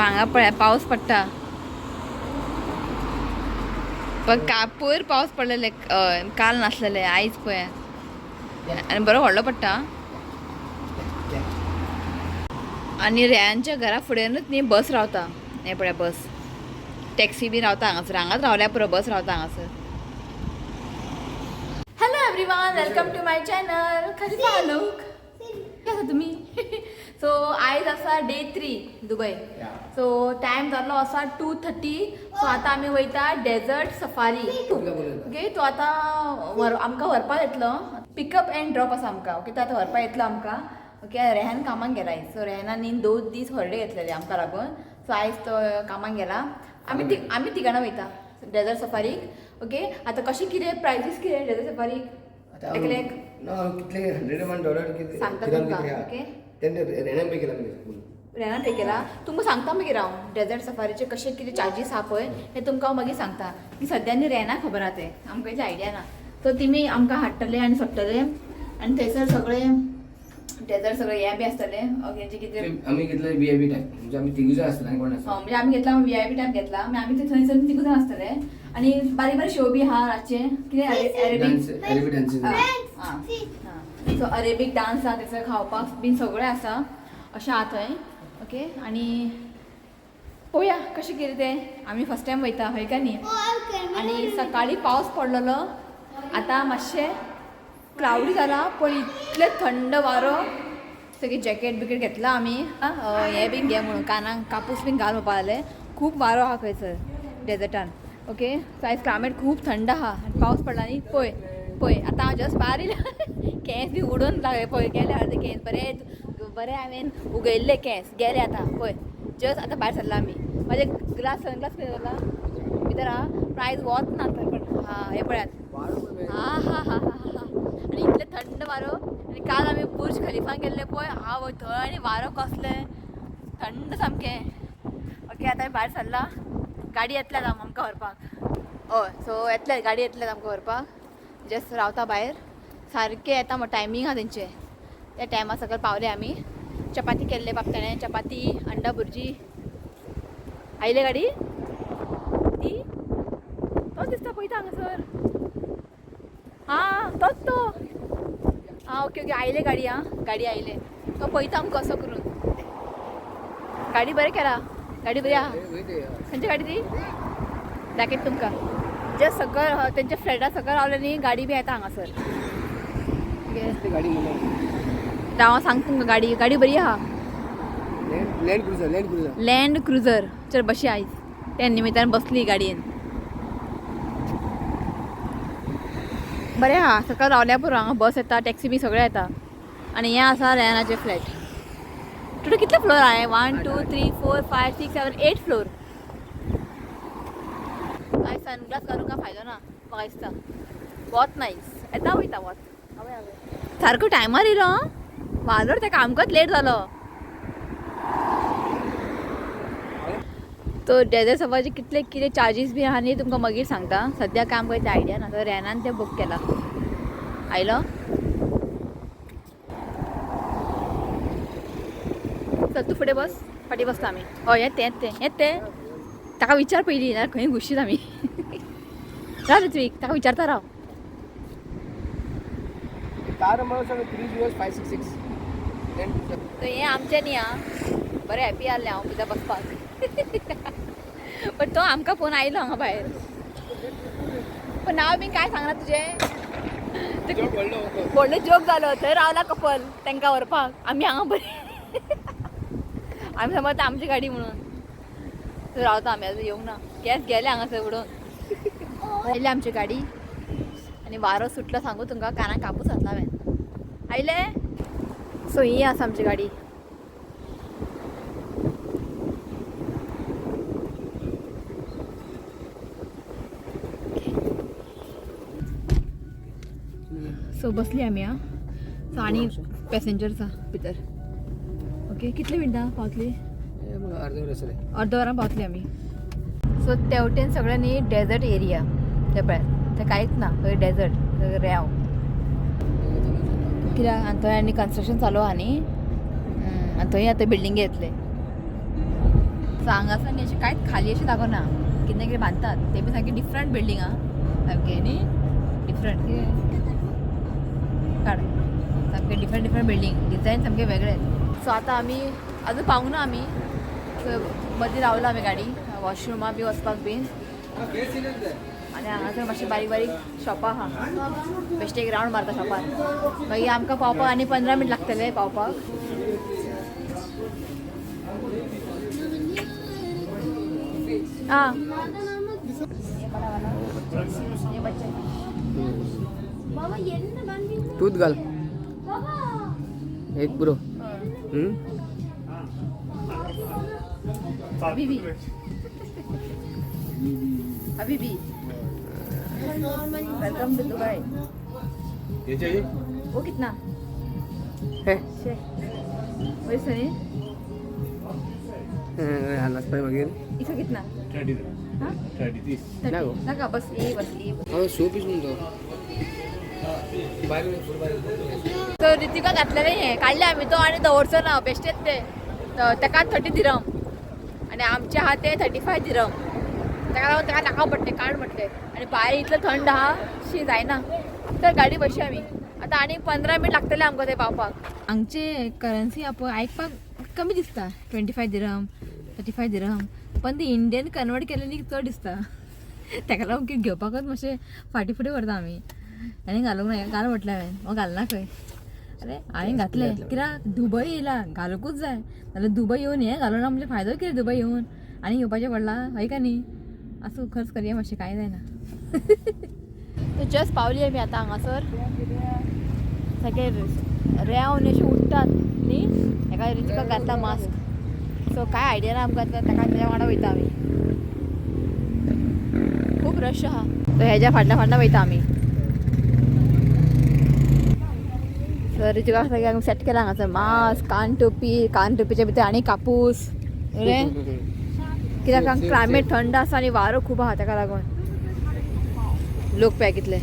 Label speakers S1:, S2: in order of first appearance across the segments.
S1: हांगा पळय पावस पडटा पण कापूर पावस पडलेले काल नासलेले आयज पळय आनी बरो व्हडलो पडटा. आनी रेयांच्या घरा फुड्यानूच न्ही बस रावता. हें पळय बस टॅक्सी बी रावता हांगासर. हांगाच रावल्या पुरो बस रावता हांगासर. Hello everyone, welcome to my channel. खरी लोक कशें आसा तुमी? सो आयज आसा डे 3 दुबय. सो टायम जाल्लो आसा 2:30. सो आतां आमी वयता डेजर्ट सफारी. ओके, तो आतां आमकां व्हरपाक येतलो. पिकअप अँड ड्रॉप आसा आमकां. ओके, तो आतां व्हरपाक येतलो आमकां. ओके, रेहान कामाक गेला आयज. सो रेहानान 2 दीस हॉलिडे घेतलेले आमकां लागून. सो आयज तो कामाक गेला. आमी तिगां वयता डेजर्ट सफारीक. ओके, आतां कशें कितें प्रायजीस कितें डेजर्ट सफारीक एकल्याक?
S2: ना कितले $101
S1: सांगता तुमकां. ओके,
S2: रेणान पे केला.
S1: रेणान पे केला. तुमकां सांगता मागीर हांव डेजर्ट सफारीचे कशें कितें चार्जीस आहा पळय हे तुमकां हांव मागीर सांगता. की सद्या न्ही रेना खबर आहा तें, आमकां इतलें आयडिया ना. सो तिमी आमकां हाडटले आनी सोडटले आनी थंयसर सगळें डेजर्ट सगळें हें बी आसतलें. ओके, जे कितें
S2: आमी घेतलं व्ही I P type, म्हणजे आमी तिगूय जाण आसतले आनी कोण आसता.
S1: म्हणजे आमी घेतला व्ही I P type घेतला. मागीर आमी ते थंयसर तिगूय जाण आसतले आनी बारीक बारीक शो बी आहा रातचे कितें Arabic
S2: Arabic dancing.
S1: So Arabic dance आहा थंयसर, खावपाक बीन सगळें आसा अशें आहा थंय. ओके, आनी पळोवया कशें कितें तें. आमी फर्स्ट टायम वयता हय काय न्ही. आनी सकाळी पावस पडलेलो, आतां मातशें क्लावडी जाला, पण इतलें थंड वारो. सगळीं जॅकेट बिकेट घेतलां आमी. हें बीन घे म्हणून कानाक कापूस बीन घाल म्हणपा लागले. खूब वारो आहा खंयसर डेजर्टान. ओके, सो आयज क्लायमेट खूब थंड आहा आनी पावस पडला न्ही. पळय पळय आतां हांव जस्ट भायर येयलें, केंस बी उडून लागले. पळय गेले अर्दे केंस, बरे बरे हांवें उगयल्ले केंस गेले. आतां पळय जस्ट आतां भायर सरला आमी. म्हाजे ग्लास सनग्लास खंय दवरला भितर आहा. प्रायज वच ना तर पण हा हे पळयात. हा हा हा हा हा. आनी इतलें थंड वारो. आनी काल आमी बुर्ज खलिफान गेल्ले पळय, आवय थंय आनी वारो कसलें थंड सामकें. ओके, आतां आमी भायर सरला. गाडी येतल्या आतां आमकां व्हरपाक. हय, सो येतले गाडी येतले आमकां व्हरपाक. जस्ट रावता भायर सारकें येता म्हण टायमींग आहा तेंचें. त्या टायमा सकयल पावले आमी. चपाती केल्ले बाब ताणें, चपाती अंडा भुर्जी. आयले गाडी ती तोच दिसता पळयता हांगासर. हां तोच तो. आं ओके ओके, आयले गाडी. आं गाडी आयले. तो पळयता आमकां असो करून. गाडी बरें केला, गाडी बरी आहा. खंयची गाडी ती दाखयता तुमकां. जस्ट सकयल तेंच्या फ्लॅटा सकयल रावले न्ही, गाडी बी येता हांगासर.
S2: गाडी
S1: राव सांग तुमकां. गाडी गाडी बरी आहा.
S2: Land Cruiser, Land Cruiser,
S1: Land Cruiser. चल बशी आयज त्या निमित्तान बसली गाडयेन. बरें आहा, सकयल रावल्या पुरो. हांगा बस येता, टॅक्सी बी सगळें येता. आनी हें आसा रेनाचें फ्लॅट. टोटल कितले फ्लोर आहे? 1 2 3 4 5 6 7 8 फ्लोर. काय सनग्लास घालून काय फायदो ना म्हाका दिसता. वत नायस येता वयता वत. सारको टायमार येयलो वालोर तेका, आमकांच लेट जालो. तो डेजर्ट सफारीचे कितले कितें चार्जीस बी आहा न्ही तुमकां मागीर सांगता. सद्या काम आमकां इतलें आयडिया ना. तो रेनान तें बूक केला. आयलो चल तूं फुडें बस, फाटीं बसता आमी. हय हें तें तें हें तें ताका विचार पयलीं, नाल्यार खंय घुशीत आमी. राव ऋत्वीक, ताका विचारता राव.
S2: Car number 30566.
S1: तो हें आमचें न्ही आं, बरें हॅपी आहलें हांव भितर बसपाक. पण तो आमकां फोन आयलो हांगा भायर. पण नांव बीन काय सांगना तुजें. व्हडलो जोक जालो. थंय रावला कपल तांकां व्हरपाक, आमी हांगा बरी. आमी समजता आमची गाडी म्हणून थंय रावता आमी. आजून येवंक ना, गॅस गेले हांगासर उडोवन. आयली आमची गाडी आनी वारो सुटलो सांगू तुमकां, कानाक कापूस घातला हांवें. आयले. सो ही आसा आमची गाडी. सो बसली आमी. आं सो आनी पॅसेंजर्स आहा भितर. ओके, कितले मिनटां पावतली?
S2: अर्द वर आसले.
S1: अर्द वरां पावतली आमी. सो तेवटेन सगळें न्ही डेजर्ट एरिया. ते पळय थंय कांयच ना, थंय डेजर्ट रेंव कित्याक. आनी थंय आनी कन्स्ट्रक्शन चालू आहा न्ही. आनी थंय आतां बिल्डिंगी येतले. सो हांगासर न्ही अशें कांयच खाली अशें जागो ना, कितें ना कितें बांदतात. ते बी सारकें डिफरंट बिल्डींग आहा सामकें न्ही, डिफरंट काड सामकें डिफरंट डिफरंट बिल्डींग, डिझायन सामके वेगळे. सो आतां आमी अजून पावूंक ना आमी. सो मदीं रावला आमी गाडी वॉशरुमा बी वचपाक बीन. आनी हांगासर मातशें बारीक बारीक शॉपां आहा. बेश्टे एक रावंड मारता शॉपार, मागीर आमकां पावपाक आनी 15 मिनट लागतले पावपाक. आं
S2: तूच घाल एक पुरो.
S1: Habibi Habibi, welcome to Dubai.
S3: ये चाहिए?
S1: वो कितना
S2: हे
S1: वही सनी.
S2: नाचपाय मागीर.
S1: इसका कितना?
S3: 30.
S1: हाँ.
S3: 30.
S2: ना गो.
S1: नाका, बस ये बस ये.
S2: हांव शो पीस म्हणतो बारीक फुल बारीक.
S1: तर ऋतिका घातलेलें हें काडलें आमी तो आनी दवरचो ना बेश्टेच ते. ताका 30 दिरम आनी आमचे आहा ते 35 दिरम. ताका लागून ताका नाका पडलें, काड म्हटलें. आनी भायर इतलें थंड आहा शी जायना. तर गाडी बसया आमी आतां, आनी 15 मिनट लागतले आमकां थंय पावपाक. हांगचे करन्सी पळय आयकपाक कमी दिसता, 25 दिरम, 35 दिरम, पण ती इंडियन कन्वर्ट केलेली चड दिसता. ताका लागून कितें घेवपाकच मातशें फाटीं फुडें व्हरता आमी. आनी घालूंक ना, घाल म्हटलें हांवें, हो घालना खंय. अरे हांवें घातलें कित्याक दुबय येयला घालूंकूच जाय, नाल्यार दुबय येवन हें घालून ना म्हणजे फायदो कितें दुबय येवन आनी घेवपाचें पडलां हय का न्ही. आसूं, खर्च करया मातशें, कांय जायना. तर जस्ट पावली आमी आतां हांगासर. सारकें रेंव अशें उडटात न्ही. हेका ऋतिका घातला मास्क. सो काय आयडिया ना आमकां, ताका तेज्या वांगडा वयता आमी. खूब रश आहा, तर हेज्या फाटल्या फाटल्यान वयता आमी. सर ऋतिका सगळें आमी सेट केला हांगासर, मास्क, कान टोपी, कान टोपीच्या भितर आनी कापूस रे, कित्याक क्लायमेट थंड आसा आनी वारो खूब आहा, ताका लागून लोक पळय कितले.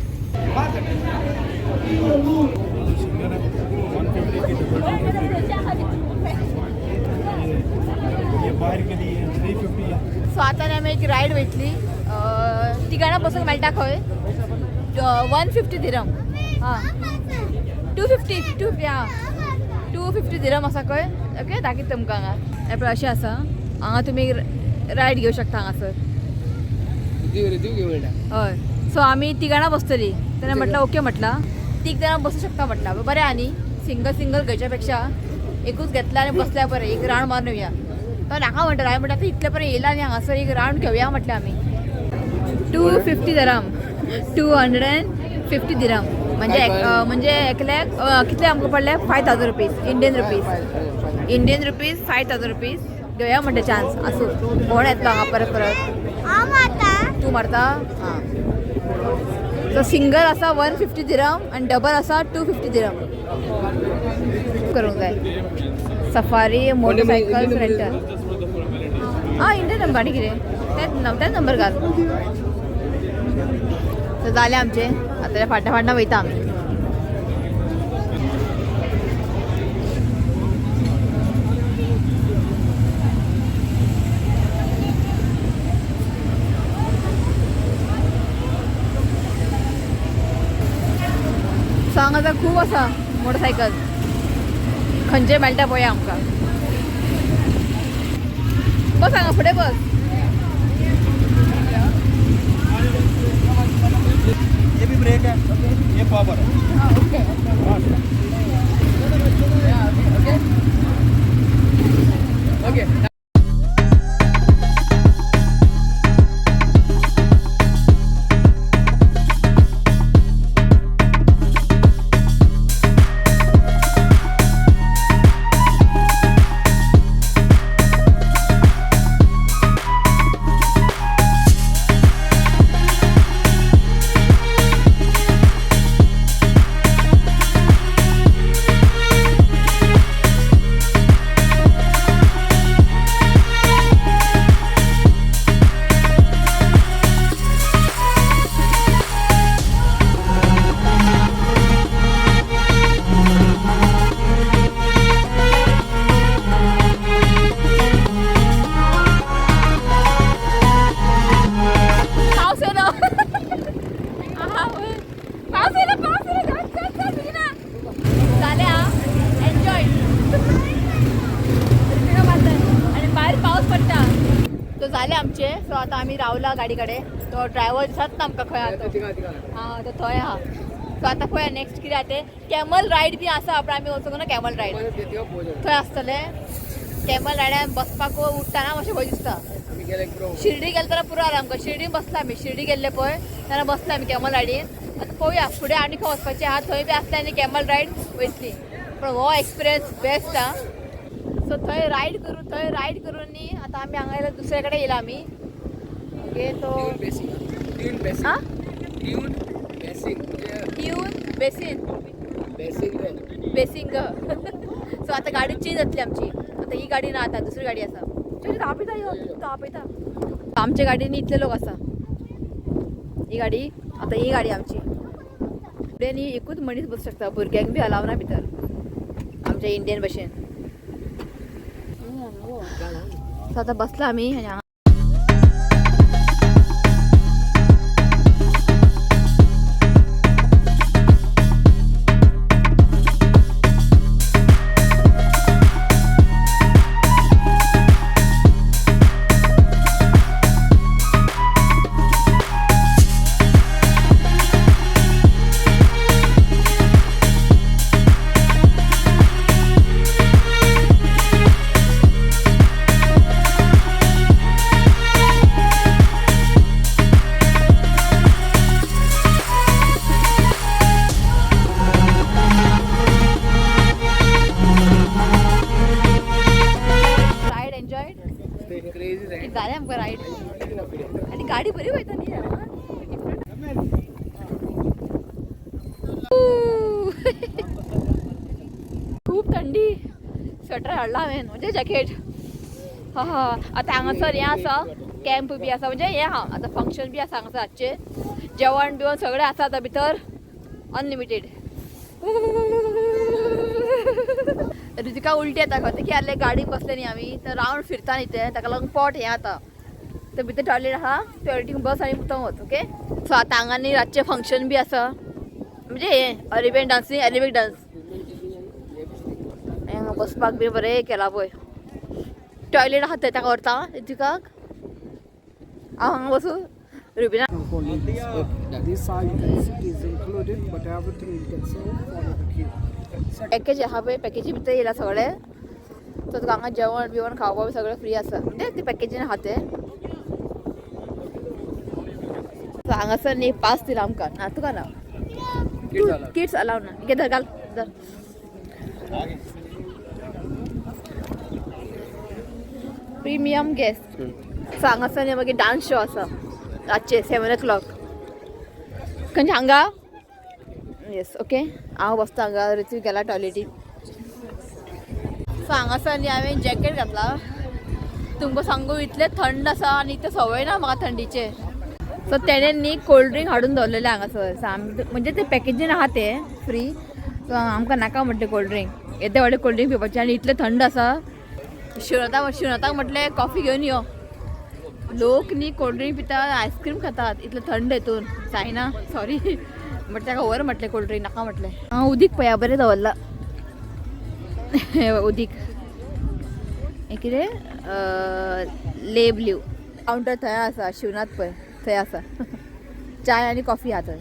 S3: ये बाहर के लिए 350 है.
S1: सो आतां आमी एक रायड वयतली, तिगांना बसूंक मेळटा खंय. 150 दिरम, आं 250, 250, आं 250 दिरम आसा खंय. ओके दाखयता तुमकां हांगा. हें पळय अशें आसा हांगा, तुमी रायड घेवं शकता हांगासर.
S2: ऋतू घेवं मेळटा.
S1: हय, सो आमी तिगांना बसतली. तेणें म्हटलं ओके म्हटलां, तीग जाणां बसूं शकता म्हटलां. बरें, आनी सिंगल सिंगल घेवच्या पेक्षा एकूच घेतला आनी बसल्यार बरें, एक रावंड मारून येवया. तो नाका म्हणटा, हांवें म्हणटा आतां इतले पर्यंत येयला न्ही हांगासर, एक रावंड घेवया म्हटलें आमी. 250 दिरम, 250 दिरम म्हणजे म्हणजे एकल्याक कितले आमकां पडले, 5000 rupees, Indian rupees, Indian rupees 5000 rupees. घेवया म्हणटा चान्स, आसूं, कोण येतलो हांगा परत परत. तूं मारता. आं, सो सिंगल आसा 150 दिरम आनी डबल आसा 250 दिरम. करूंक जाय सफारी मोटरसायकल रेंटल. आं, इंडियन नंबर आनी कितें तेच तेच नंबर घाल. सो जालें आमचें, आतां फाटल्या फाटल्यान वयता आमी. सो हांगा खूब आसा मोटरसायकल, खंयचे मेळटा पळोवया आमकां. बस हांगा फुडें बस.
S3: ये भी ब्रेक है, ये पावर है.
S1: ओके.
S2: ओके.
S1: जाले आमचे. सो आतां आमी रावला गाडी कडेन. तो ड्रायव्हर दिसत ना आमकां खंय आहा तो.
S2: तिका तिका
S1: हा तो थंय आहा. सो आतां पळया नेक्स्ट कितें आहा तें. कॅमल रायड बी आसा, पण आमी वचूंक ना कॅमल रायड.
S2: तिका पोवचें.
S1: थंय आसतलें कॅमल रायडान बसपाक उठ्ठा मातशें भंय दिसता.
S2: आमी गेले पुरो.
S1: शिर्डी गेले जाल्यार पुरो आराम आमकां. शिर्डीन बसला आमी, शिर्डी गेल्ले पळय तेन्ना बसला आमी कॅमल रायडीन. आतां पळोवया फुडें आनी खंय वचपाचें आहा. थंय बी आसलें आनी कॅमल रायड वयतली. पण हो एक्सपिरियन्स बेस्ट आहा. सो थंय रायड करून, थंय रायड करून न्ही आतां आमी हांगा येयला, दुसरे कडेन येयला आमी. ओके तो
S2: ट्यून बेसिंग, ट्यून बेसिंग.
S1: आं
S2: ट्यून बेसिंग म्हणजे
S1: ट्यून बेसीन
S2: बेसिंग रे.
S1: बेसिंग. सो आतां गाडी चेंज जातली आमची. आतां ही गाडी ना, आतां दुसरी गाडी आसा. चल तापयता यो, तापयता. आमच्या गाडीन इतले लोक आसा. ही गाडी आतां, ही गाडी आमची. फुडें न्ही एकूच मनीस बसूं शकता, भुरग्यांक बी अलाव ना भितर आमच्या इंडियन भशेन. सो आतां बसला आमी आनी हांगा रायड एन्जॉय
S2: क्रेजी रायड.
S1: जालें आमकां रायड. आनी गाडी बरी वयता न्ही हांगा. खूब थंडी. स्वेटर हाडला हांवें, म्हणजे जॅकेट. हा हा आतां हांगासर हें आसा, कॅम्प बी आसा, म्हणजे हें आहा आतां फंक्शन बी आसा हांगासर रातचें. जेवण बिवण सगळें आसा आतां भितर, अनलिमिटेड. ऋतिका उलटी येता खंय की आसले गाडीन बसले न्ही आमी, तर रावंड फिरता न्ही तें, ताका लागून पोट हें आतां. तर भितर टॉयलेट आहा, टॉयलेटीन बस आनी मुतोंक वच. ओके सो आतां हांगा न्ही रातचें फंक्शन बी आसा, म्हणजे हें अरेबियन डान्स न्ही, अरेबीक डान्स. हांगा बसपाक बी बरें केलां पळय. टॉयलेट आहा थंय, ताका व्हरता ऋतिकाक. हांव हांगा बसूं Rubina.
S4: For ladies. This side you can see is included, but everything you can serve, follow the queue.
S1: Package आहा पळय, पॅकेजी भितर येयला सगळें. सो तुका हांगा जेवण बिवण खावपाक बी सगळें फ्री आसा, म्हणजे ते पॅकेजीन आहा तें. सो हांगासर न्ही पास दिला आमकां. ना तुका ना, किड्स अलाव ना. घे धर, घाल धर. Premium guest. सो हांगासर न्ही मागीर डान्स शो आसा रातचे 7 o'clock. खंयचे हांगा? येस ओके हांव बसता हांगा. ऋत्विक गेला टॉयलेटीक. सो हांगासर न्ही हांवें जॅकेट घातला. तुमकां सांगू इतलें थंड आसा आनी इतलें संवय ना म्हाका थंडीचें. सो तेणें न्ही कोल्ड ड्रिंक हाडून दवरलेलें हांगासर. सो आमी म्हणजे ते पॅकेजीन आहा तें फ्री. सो आमकां नाका म्हणटा कोल्ड ड्रिंक, येदें व्हडलें कोल्ड ड्रिंक पिवपाचें आनी इतलें थंड आसा. शिवनाथाक, शिवनाथाक म्हटलें कॉफी घेवन यो. लोक न्ही कोल्ड ड्रिंक पितात, आयस्क्रीम खातात इतलें थंड हितून जायना. सॉरी बट ताका व्हर म्हटलें, कोल्ड ड्रिंक नाका म्हटलें. हांव उदीक पळया बरें दवरलां. उदीक हें कितें लेब लिव कावंटर थंय आसा. शिवनाथ पळय थंय आसा. चाय आनी कॉफी आहा थंय.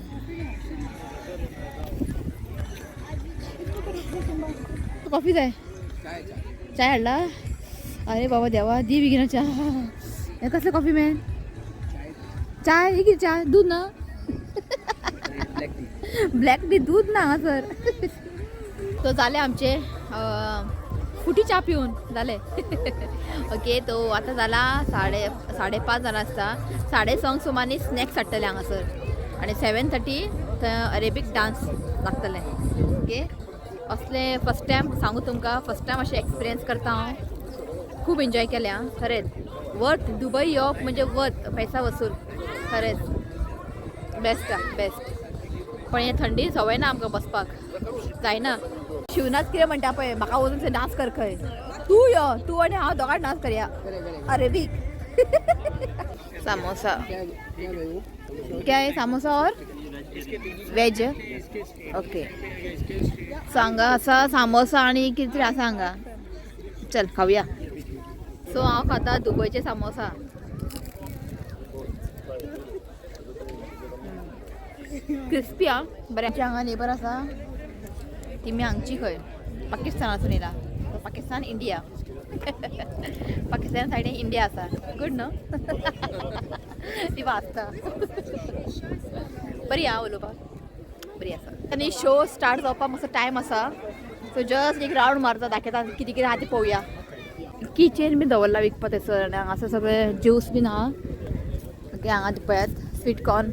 S1: कॉफी जाय? चाय हाडला? अरे बाबा देवा, दी बेगीन च्या. हें कसलें कॉफी मॅन? चाय ही कितें च्या? दूद ना, ब्लॅक टी दूद ना हांगासर. तो जालें आमचें फुटी च्या पिवन जालें. ओके तो आतां जाला 5:30 जालां आसता. 6:30 सुमार स्नॅक्स हाडटले हांगासर आनी 7:30 थंय अरेबीक डान्स लागतलें. ओके असलें फर्स्ट टायम सांगू तुमकां, फर्स्ट टायम अशें एक्सपिरियन्स करता हांव. खूब एन्जॉय केलें आं, खरेंच वर्थ. दुबई येवप म्हणजे वर्थ, पैसा वसूल. खरेंच बेस्ट आं, बेस्ट. पण हे थंडी संवय ना आमकां बसपाक जायना. शिवनाथ कितें म्हणटा पळय, म्हाका वचून थंय डान्स कर खंय. तूं यो, तूं आनी हांव दोगांय डान्स करया अरेबीक. सामोसा क्या है? सामोसा और वेज. ओके सो हांगा आसा सामोसा आनी कितें तरी आसा हांगा. चल खावया. सो हांव खाता दुबयचे सामोसा. क्रिस्पी आ बरें. आमच्या हांगा नेबर आसा ती मी हांगची खंय पाकिस्तानासून येयला. पाकिस्तान इंडिया, पाकिस्तान सायडीन इंडिया आसा. गुड न्हू. ती वाचता बरी आहा उलोवपाक, बरी आसा. आनी शो स्टार्ट जावपाक मातसो टायम आसा, सो जस्ट एक रावंड मारता, दाखयता कितें कितें आहा तें पळोवया. किचेन बी दवरला विकपाक थंयसर. आनी हांगासर सगळें ज्यूस बीन आहा. ओके, हांगा पळयात स्वीट कॉर्न.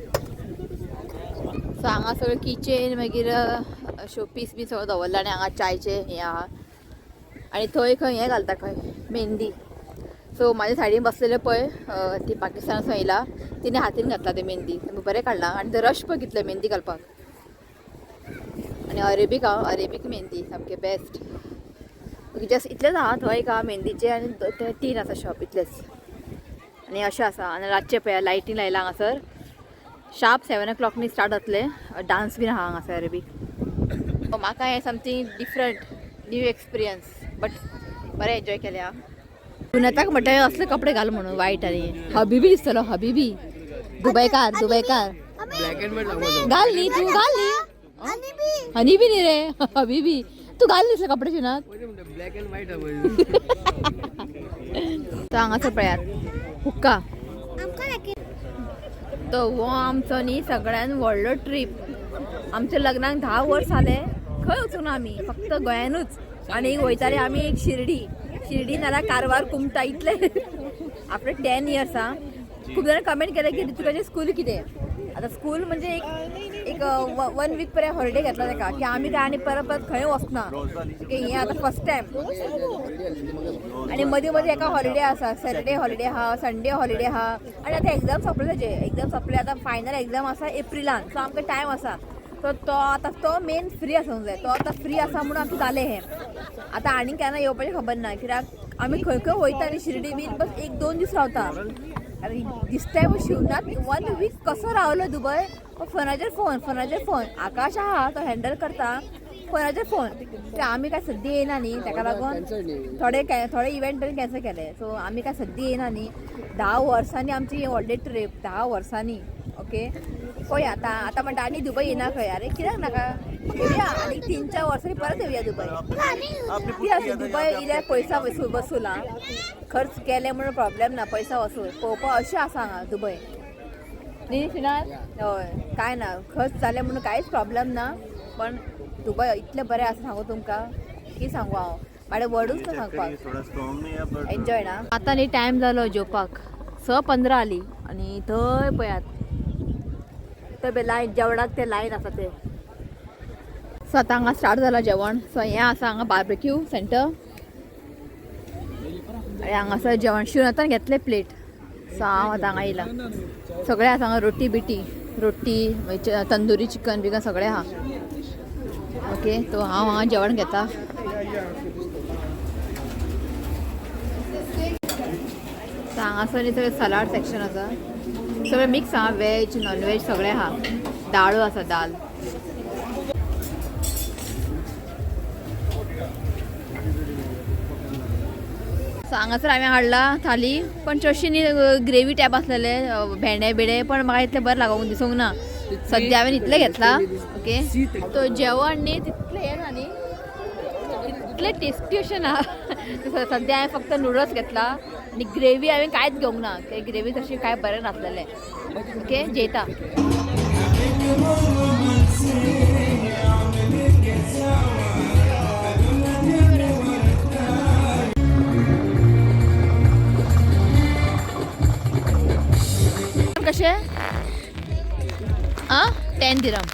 S1: सो हांगा सगळें किचेन मागीर शोपीस बी सगळें दवरलां. आनी हांगा चायचें हें आहा. आनी थंय खंय हें घालता खंय मेहंदी. सो म्हाज्या सायडीन बसलेले पळय ती पाकिस्तानासून येयला, तिणें हातीन घातला ते मेहंदी, बरें काडला. आनी ते रश पळय कितले मेहंदी घालपाक. आनी अरेबीक आहा, अरेबीक मेहंदी सामकें बेस्ट. जस्ट इतलेंच आहा थंय एक आहा मेहंदीचें आनी ते 3 आसा शॉप इतलेंच. आनी अशें आसा. आनी रातचें पळय लायटींग लायला हांगासर. शार्प 7 o'clock न्ही स्टार्ट जातलें. डांस बीन आहा हांगासर अरेबीक. म्हाका हें something different new experience, but बरें एन्जॉय केलें आं. पुण्याताक म्हणटा असले कपडे घाल म्हणून वायट. आनी हबीबी दिसतलो, हबीबी दुबयकार, दुबयकार.
S2: ब्लॅक अँड व्हायट दाखवतो.
S1: घाल न्ही तूं, घाल न्ही. हनी बी न्ही रे, हबीबी तूं घाल न्ही असले कपडे शिनात.
S2: ब्लॅक अँड व्हायट दाखवतो.
S1: तो हांगासर पळयात हुक्का. तो हो आमचो न्ही सगळ्यान व्हडलो ट्रीप. आमच्या लग्नाक 10 वर्स जाले खंय वचूंक ना आमी, फक्त गोंयानूच. आनी वयताले आमी एक शिर्डी, शिर्डी नाल्यार कारवार, कुमटा, इतले. After 10 years. आं, खूब जाणां कमेंट केले की ऋतुकाचें स्कूल कितें. आतां स्कूल म्हणजे एक एक 1 वीक पर्यंत हॉलिडे घेतला ताका की आमी काय आनी परत परत खंय वचना. ओके, हें आतां फर्स्ट टायम. आनी मदीं मदीं एका हॉलिडे आसा, सॅटर्डे हॉलिडे आहा, संडे हॉलिडे आहा. आनी आतां एग्जाम सोंपले ताजे, एग्जाम सोंपले, आतां फायनल एग्जाम आसा एप्रिलान. सो आमकां टायम आसा. सो तो आतां तो मेन फ्री आसूंक जाय. तो आतां फ्री आसा म्हणून आमचें जालें हें. आतां आनीक केन्ना येवपाचें खबर ना, कित्याक आमी खंय खंय वयता न्ही शिर्डी बीन, बस 1-2 दीस रावता. आनी दीस टायम शिवनाथ 1 वीक कसो रावलो दुबय, फोनाचेर फोन, फोनाचेर फोन. आकाश आहा तो हँडल करता, फोनाचेर फोन. ते आमी काय सद्या येयना न्ही, ताका लागून थोडे थोडे इव्हेंट तरी कॅन्सल केले. सो आमी काय सद्या येयना न्ही. 10 वर्सांनी आमची ही व्हडली ट्रीप, 10 वर्सांनी. ओके, पळया आतां. आतां म्हणटा आनी दुबय येयना खंय. अरे कित्याक नाका, येवया आनी 3-4 वर्सांनी परत येवया दुबय. कितें आसा दुबय इल्यार पयसा वसूल आं, खर्च केले म्हणून प्रॉब्लेम ना, पैसा वसूल. पळोवपाक अशें आसा हांगा दुबय न्ही शिनात. हय, कांय ना, खर्च जाले म्हणून कांयच प्रॉब्लेम ना. पण दुबय इतलें बरें आसा सांगू तुमकां, की सांगू हांव, म्हाजे वर्डूच ना सांगपाक. एन्जॉय ना. आतां न्ही टायम जालो जेवपाक, 6:15 आली. आनी थंय पळयात थंय लायन जेवणाक, ते लायन आसा ते. सो आतां हांगा स्टार्ट जाला जेवण. सो हें आसा हांगा बार्बेक्यू सेंटर. आनी हांगासर जेवण शिवनाथान घेतलें प्लेट. सो हांव आतां हांगा येयला. सगळें आसा हांगा, रोटी बिटी, रोटी मागीर तंदुरी चिकन बिकन सगळें आहा. ओके, तो हांव हांगा जेवण घेता. सो हांगासर न्ही सगळें सलाड सेक्शन आसा, सगळें मिक्स आहा, वेज नॉन वेज सगळें आहा. दाळू आसा, दाल. सो हांगासर हांवें हाडला थाली, पण चडशी न्ही ग्रेवी टायप आसलेले, भेंडे बिडे, पण म्हाका इतलें बरें लागूंक दिसूंक ना. सद्या हांवें इतलें घेतला. ओके, तो जेवण न्ही तितलें हें ना न्ही, तितलें टेस्टी अशें ना. सद्या हांवें फक्त नुडल्स घेतला आनी ग्रेवी हांवें कांयच घेवंक ना, ग्रेवी तशी कांय बरें नासलेलें. ओके, जेयता. कशें आं 10 दिरम.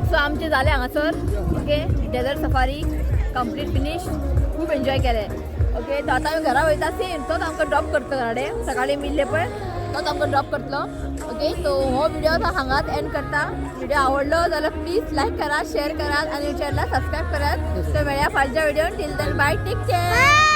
S1: सो आमचें जालें हांगासर. Okay, desert safari complete finish. खूब एन्जॉय केलें. ओके, तो आतां आमी घरा वयता. सेम तोच आमकां ड्रॉप करतलो घरा कडेन, सकाळीं मिल्ले पळय तोच आमकां ड्रॉप करतलो. ओके, सो हो व्हिडिओ आतां हांगाच एंड करता. व्हिडिओ आवडलो जाल्यार प्लीज लायक करात, शेअर करात आनी चॅनलाक सबस्क्रायब करात. सो मेळया फालच्या video. Till then bye, take care.